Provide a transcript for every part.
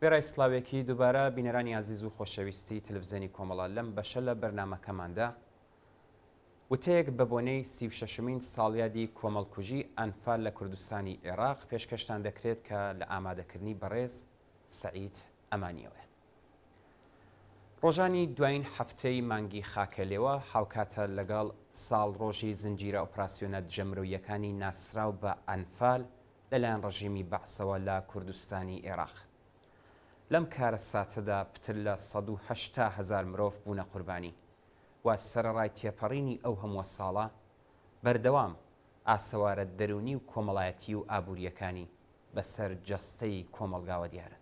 وێڕای سڵاوێکی دووبارە بینەرانی ئازیز و خۆشەویستی تەلەفزیۆنی کۆمەڵە لەم بەشە لە بەرنامەکەماندا وتەیەک بە بۆنەی 36مین ساڵیادی کۆمەڵکوژی ئەنفال لە کوردستانی عێراق پێشکەشتان دەکرێت کە لە ئامادەکردنی بەڕێز سەعید ئەمانیەوەیە. ڕۆژانی دوایین هەفتەی مانگی خاکەلێوە هاوکاتە لەگەڵ ساڵڕۆژی زنجیرە ئۆپراسیۆنە دژەمرۆییەکانی ناسراو بە ئەنفال لەلایەن ڕژێمی بەعسەوە لە کوردستانی ئێراق. لەم کارەساتەدا پتر لە 180,000 مرۆڤ بوونە قوربانی و سەرەڕای تێپەڕینی ئەو هەمووە ساڵە، بەردەوام ئاسەوارە دەروونی و کۆمەڵایەتی و ئابوورییەکانی بەسەر جەستەی کۆمەڵگاوە دیارن.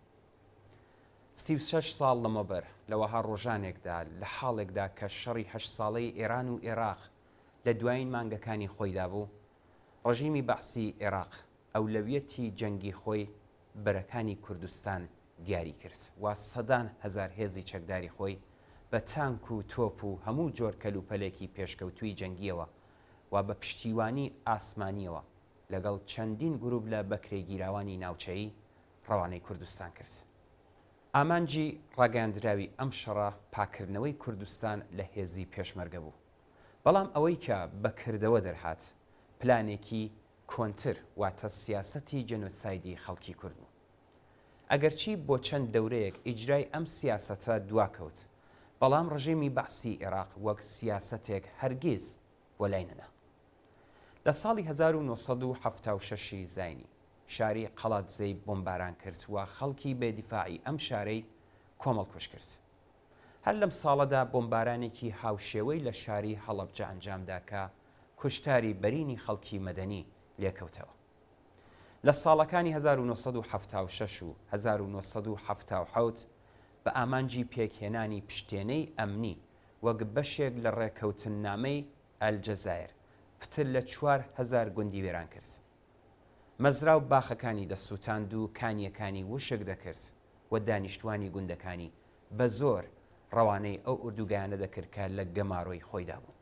36 ساڵ لەمەوبەر لە وەها ڕۆژانێکدا، لە حاڵێکدا کە شەڕی هەشت ساڵەی ئێران و ئێراق لە دوایین مانگەکانی خۆیدا بوو، ڕژیمی بەعسی ئێراق ئەولەویەتی جەنگی خۆی بەرەکانی کوردستان دیاری کرد و سەدان هەزار هێزی چەکداری خۆی بە تانک و تۆپ و هەموو جۆر کەلوپەلێکی پێشکەوتووی جەنگییەوە و بە پشتیوانی ئاسمانییەوە لەگەڵ چەندین گروپ لە بەکرێگیراوانی ناوچەیی ڕەوانەی کوردستان کرد. ئامانجی ڕاگەیاندراوی ئەم شەڕە پاککردنەوەی کوردستان لە هێزی پێشمەرگە بوو. بەڵام ئەوەی کە بە کردەوە دەرهات، پلانێکی کۆنتر واتە سیاسەتی جێنۆسایدی خەڵکی کورد بوو. ئەگەرچی بۆ چەند دەورەیەک ئیجرای ئەم سیاسەتە دواکەوت، بەڵام ڕژێمی بەعسی ئێراق وەک سیاسەتێک هەرگیز وەلای نەنا. لە ساڵی 1976 ی زاینی، شاری قەڵادزێی بۆمباران کرد و خەڵکی بێ دیفاعی ئەم شارەی کۆمەڵکوژ کرد. هەر لەم ساڵەدا بۆمبارانێکی هاوشێوەی لە شاری هەڵەبجە ئەنجامدا کە کوشتاری بەرینی خەڵکی مەدەنی لێکەوتەوە. لە ساڵەکانی 1976 و 1977 بە ئامانجی پێکهێنانی پشتێنەی ئەمنی وەک بەشێک لە ڕێکەوتننامەی ئەلجەزایر پتر لە 4000 گوندی وێران کرد. مەزرا و باخەکانی دەسووتاند و کانییەکانی وشک دەکرد و دانیشتووانی گوندەکانی بە زۆر ڕەوانەی ئەو ئوردوگایانە دەکرد کە لە گەمارۆی خۆیدا بوون.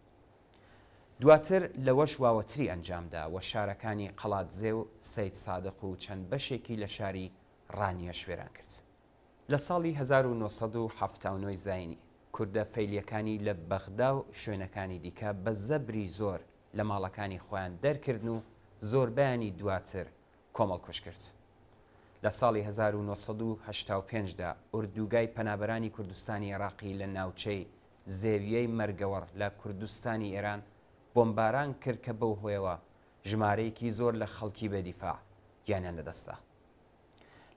دواتر لەوەش واوەتری ئەنجامدا و شارەکانی قەڵادزێ و سەیدسادق و چەند بەشێکی لە شاری ڕانیەش وێران کرد. لە ساڵی 1979 ی زاینی، کوردە فەیلییەکانی لە بەغدا و شوێنەکانی دیکە بە زەبری زۆر لە ماڵەکانی خۆیان دەرکردن و زۆربەیانی دواتر کۆمەڵکوژ کرد. لە ساڵی 1985 دا ئوردوگای پەنابەرانی کوردستانی ئێراقی لە ناوچەی زێویەی مەرگەوەڕ لە کوردستانی ئێران بۆمباران کرد کە بەو هۆیەوە ژمارەیەکی زۆر لە خەڵکی بێ دیفاع گیانیان لەدەستدا.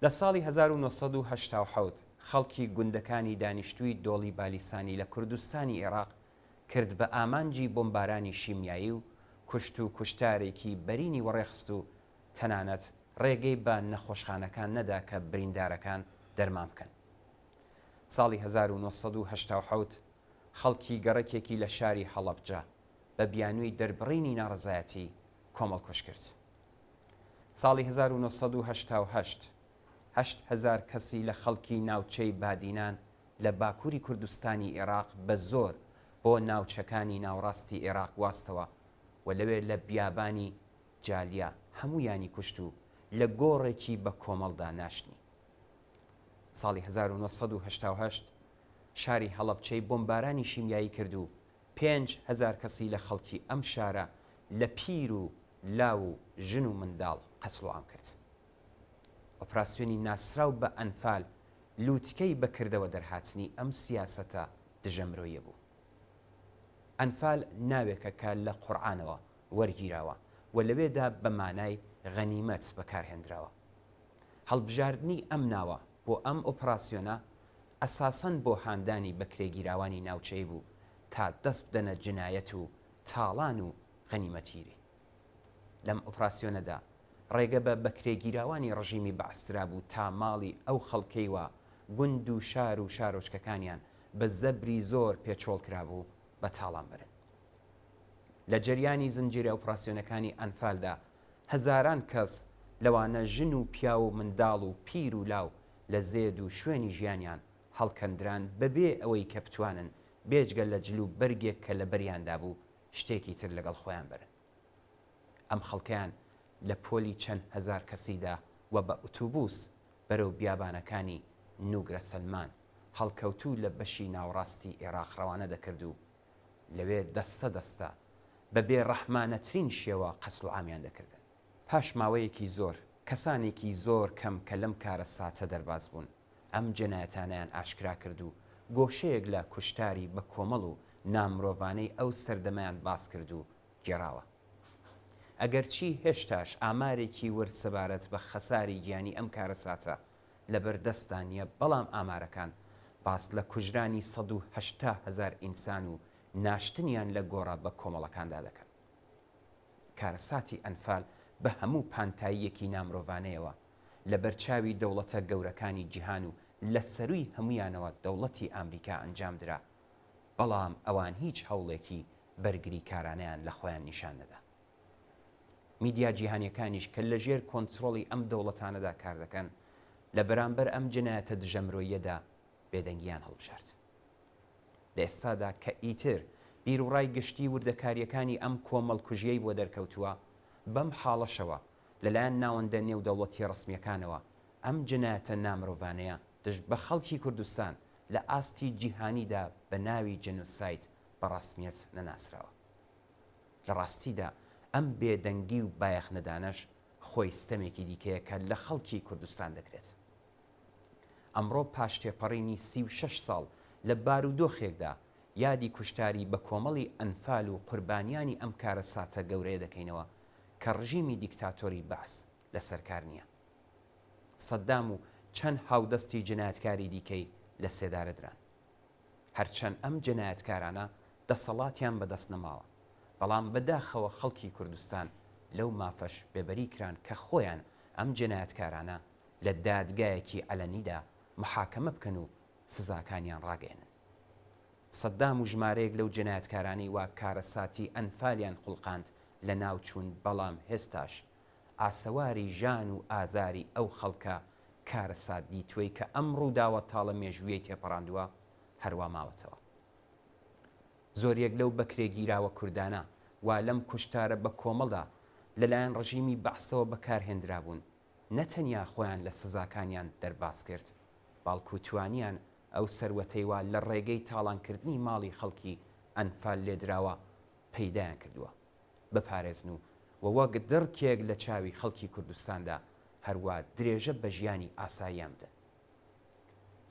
لە ساڵی 1987 خەڵکی گوندەکانی دانیشتووی دۆڵی بالیسانی لە کوردستانی ئێراق کرد بە ئامانجی بۆمبارانی شیمیایی و کوشت و کوشتارێکی بەرینی وەڕێخست و تەنانەت ڕێگەی بە نەخۆشخانەکان نەدا کە بریندارەکان دەرمان بکەن. ساڵی 1987 خەڵکی گەڕەکێکی لە شاری هەڵەبجە بە بیانووی دەربڕینی ناڕەزایەتی کۆمەڵکوژ کرد. ساڵی 1988 8000 کەسی لە خەڵکی ناوچەی بادینان لە باکووری کوردستانی ئێراق بە زۆر بۆ ناوچەکانی ناوەڕاستی ئێراق گواستەوە و لەوێ لە بیابانی جالیا هەموویانی کوشت و لە گۆڕێکی بە کۆمەڵدا ناشتنی. ساڵی 1988 شاری هەڵەبچەی بۆمبارانی شیمیایی کرد و 5000 کەسی لە خەڵکی ئەم شارە لە پیر و لاو و ژن و منداڵ قەتڵوعام کرد. ئۆپراسیۆنی ناسراو بە ئەنفال لووتکەی بە کردەوە دەرهاتنی ئەم سیاسەتە دژە مرۆیە بوو. ئەنفال ناوێکە کە لە قورعانەوە وەرگیراوە و لەوێدا بە مانای غەنیمەت بەکارهێندراوە. هەڵبژاردنی ئەم ناوە بۆ ئەم ئۆپراسیۆنە ئەساسەن بۆ هاندانی بەکرێگیراوانی ناوچەیی بوو تا دەست بدەنە جنایەت و تاڵان و غەنیمەتگیری. لەم ئۆپراسیۆنەدا ڕێگە بە بەکرێگیراوانی ڕژیمی بەعس درابوو تا ماڵی ئەو خەڵکەی وا گوند و شار و شارۆچکەکانیان بە زەبری زۆر پێ چۆڵ کرابوو بە تاڵان بەرن. لە جەریانی زنجیرە ئۆپراسیۆنەکانی ئەنفالدا هەزاران کەس لەوانە ژن و پیاو و منداڵ و پیر و لاو لە زێد و شوێنی ژیانیان هەڵکەندران بەبێ ئەوەی کە بتوانن بێجگە لە جل و بەرگێک کە لەبەریاندا بوو شتێکی تر لەگەڵ خۆیان بەرن. ئەم خەڵکەیان لە پۆلی چەند هەزار کەسیدا و بە ئوتوبوس بەرەو بیابانەکانی نوگرە سەلمان هەڵکەوتوو لە بەشی ناوەڕاستی ئێراق ڕەوانە دەکرد و لەوێ دەستە دەستە بە بێ ڕەحمانەترین شێوە قەتڵوعامیان دەکردن. پاش ماوەیەکی زۆر، کەسانێکی زۆر کەم کە لەم کارەساتە دەرباز بوون، ئەم جەنایەتانەیان ئاشکرا کرد و گۆشەیەک لە کوشتاری بە کۆمەڵ و نامرۆڤانەی ئەو سەردەمەیان باس کرد و گێڕاوە. ئەگەرچی هێشتاش ئامارێکی ورد سەبارەت بە خەساری گیانی ئەم کارەساتە لەبەر دەستدا نییە، بەڵام ئامارەکان باس لە کوژرانی 180 هەزار ئینسان و ناشتنیان لە گۆڕە بە کۆمەڵەکاندا دەکەن. کارەساتی ئەنفال بە هەموو پانتاییەکی نامرۆڤانەیەوە لەبەر چاوی دەوڵەتە گەورەکانی جیهان و لە سەرووی هەموویانەوە دەوڵەتی ئامریکا ئەنجام درا، بەڵام ئەوان هیچ هەوڵێکی بەرگریکارانەیان لە خۆیان نیشان نەدا. میدیا جیهانیەکانیش کە لە ژێر کۆنترۆڵی ئەم دەوڵەتانەدا کار دەکەن، لە بەرامبەر ئەم جەنایەتە دژە مرۆییەدا بێدەنگیان هەڵبژارد. لە ئێستادا کە ئیتر بیروڕای گشتی وردەکارییەکانی ئەم کۆمەڵکوژییەی بۆ دەرکەوتووە، بەم حاڵەشەوە لەلایەن ناوەندە نێودەوڵەتییە ڕەسمییەکانەوە ئەم جەنایەتە نامرۆڤانەیە دژ بە خەڵکی کوردستان لە ئاستی جیهانیدا بە ناوی جێنۆساید بە ڕەسمییەت نەناسراوە. لە ڕاستیدا ئەم بێدەنگی و بایەخنەدانەش خۆی ستەمێکی دیکەیە کە لە خەڵکی کوردستان دەکرێت. ئەمڕۆ پاش تێپەڕینی 36 ساڵ لە بارودۆخێکدا یادی کوشتاری بەکۆمەڵی ئەنفال و قوربانیانی ئەم کارەساتە گەورەیە دەکەینەوە کە ڕژیمی دیکتاتۆری بەعس لەسەر کار نییە. سەدام و چەند هاودەستی جەنایەتکاری دیکەی لە سێدارە دران. هەرچەند ئەم جەنایەتکارانە دەسەڵاتیان بەدەست نەماوە، بەڵام بەداخەوە خەڵکی کوردستان لەو مافەش بێبەری کران کە خۆیان ئەم جەنایەتکارانە لە دادگایەکی عەلەنیدا محاکەمە بکەن و سزاکانیان ڕاگەیەنن. سەدام و ژمارەیەک لەو جەنایەتکارانەی وا کارەساتی ئەنفالیان خوڵقاند لەناو چوون بەڵام هێستاش ئاسەواری ژان و ئازاری ئەو خەڵکە کارەسات دیتوەی کە ئەم ڕووداوە تاڵە مێژوویەی تێپەڕاندووە هەروا ماوەتەوە. زۆریەک لەو بەکرێگیراوە کوردانە وا لەم کوشتارە بە کۆمەڵدا لە لایەن ڕژیمی بەعسەوە بەکار هێندرابوون نە تەنیا خۆیان لە سزاکانیان دەرباز کرد باڵکو توانیان ئەو سەروەتەی وا لە ڕێگەی تاڵانکردنی ماڵی خەڵکی ئەنفال لێدراوە پەیدایان کردووە بپارێزن و و وەک دڕکێک لە چاوی خەڵکی کوردستاندا هەروا درێژە بە ژیانی ئاساییان بدەن.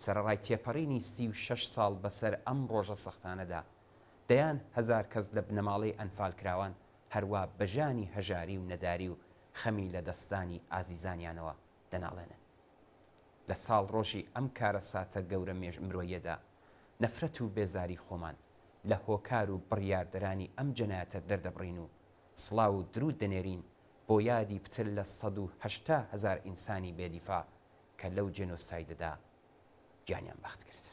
سەرەڕای تێپەڕینی 36 ساڵ بەسەر ئەم ڕۆژە سەختانەدا، دەیان هەزار کەس لە بنەماڵەی ئەنفالکراوان هەروا بە ژانی هەژاری و نەداری و خەمی لەدەستدانی ئازیزانیانەوە دەناڵێنن. لە ساڵڕۆژی ئەم کارەساتە گەورە مرۆییەدا، نەفرەت و بێزاری خۆمان لە هۆکار و بڕیاردەرانی ئەم جەنایەتە دەردەبڕین و سڵاو و دروود دەنێرین بۆ یادی پتر لە 180 هەزار ئینسانی بێ دیفاع کە لەو جێنۆسایدەدا گیانیان بەخت کرد.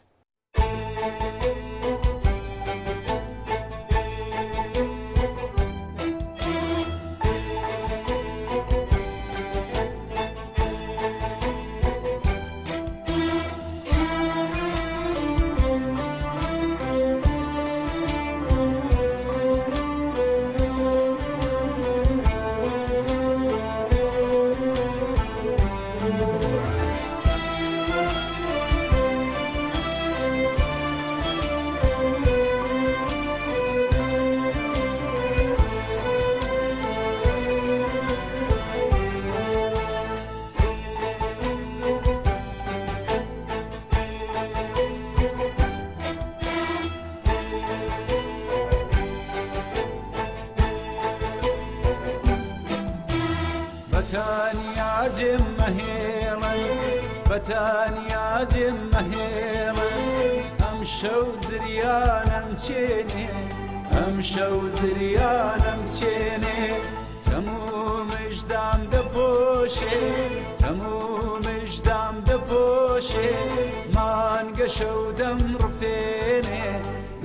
بەتانیا جێم مەهێڵن بەتانیا جێم مەهێڵن ئەم شەو زریانم چێنێ ئەم شەو زریانم چێنێ تەموو مژدام دەپۆشێ تەموو مژدام دەپۆشێ مانگە شەو دەم ڕفێنێ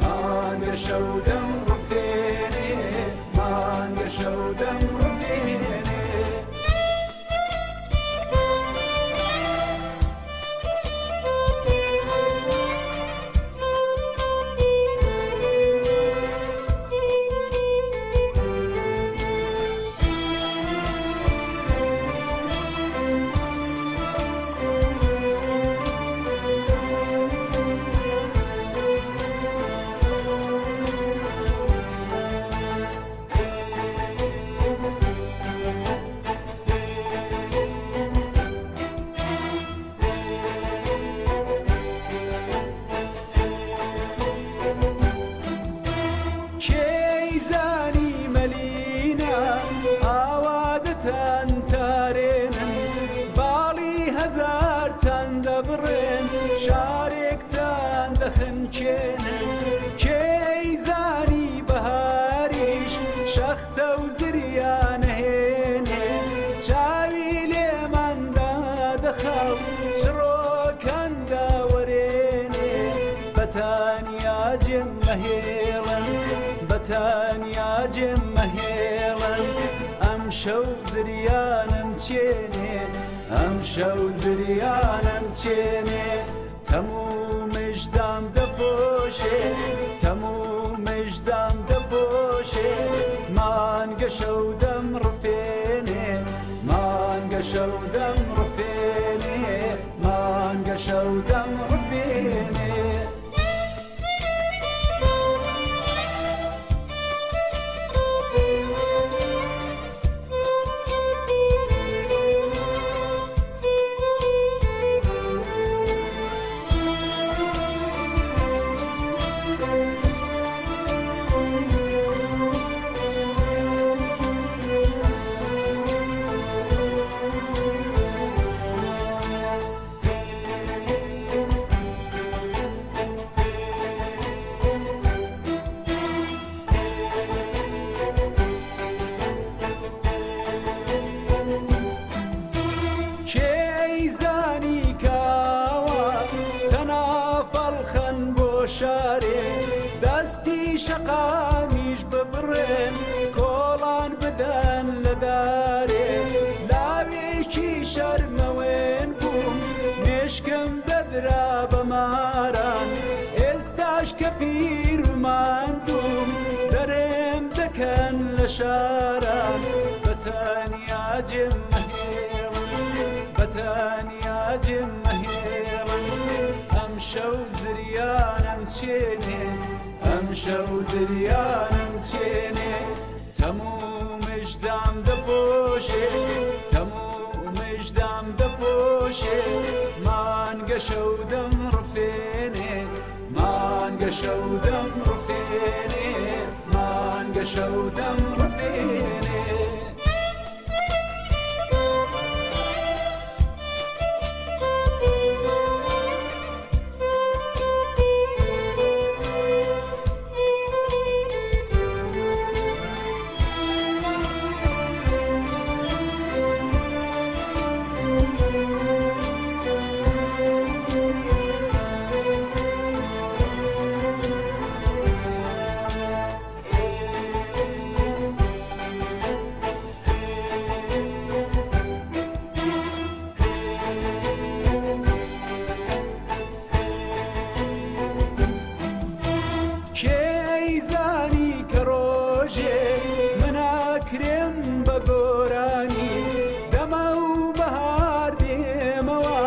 مانگە شەو دەم ڕفێنێ مانگە شەو دەم ڕفێنێ. بەتەنیا جێم مەهێڵن ئەمشەو زریانم چێنێ ئەمشەو زریانم چێنێ تەم و مژدام دەپۆشێ تەم و مژدام دەپۆشێ مانگە شەو دەم ڕفێنێ مانگە شەو دەم ڕفێنێ مانگە شەو دەم ڕفێنێ. کێ ئەیزانی کاوە تەنافەڵخەن بۆ شارێ دەستی شەقامیش ببڕێن کۆڵان بدەن لە دارێ لاوێکی شەرمەوێن بووم مێشکم دەدرا بە ماران ئێستاش کە پیر و ماندووم دەرێم دەکەن لە شاران بە تەنیا جێم مەهێڵن بە تەنیا جێم مەهێڵن ئەمشەو زریانم چێنێ ئەمشەو زریانم چێنێ تەم و مژدام دەپۆشێ تەم و مژدام دەپۆشێ مانگە شەو دەم ڕفێنێ مانگە شەو دەم ڕفێنێ مانگە شەو دەم ڕفێنێ. کێ ئەیزانی کە ڕۆژێ من ئەکرێم بە گۆرانی دەمە و بەهار دێمەوە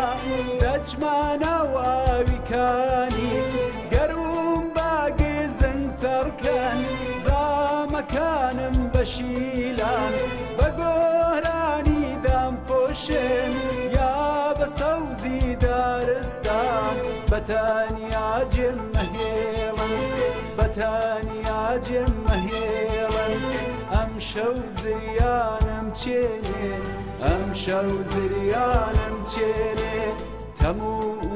دەچمە ناو ئاوی کانی گەروم بە گزنگ تەڕکەن زامەکانم بە شیلان بە گۆرانی دامپۆشن یا بە سەوزی دارستان بە تەنیا جێم مەهێڵن بە تەنیا جێم مەهێڵن ئەمشەو زریانم چێنێ ئەمشەو زریانم چێنێ تەم و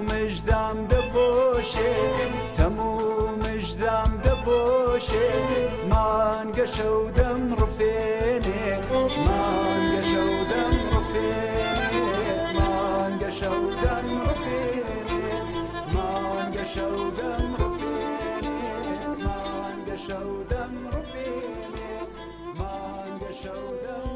مژدام دەپۆشێ تەم و مژدام دەپۆشێ مانگە شەو دەم ڕفێنێ مانگە شەو دەم ڕفێنێ مانگە شەو دەم ڕفێنێ مانگە شەو دەم ڕفێنێ مانگە شەو دەم ڕفێنێ مانگە شەو دەم.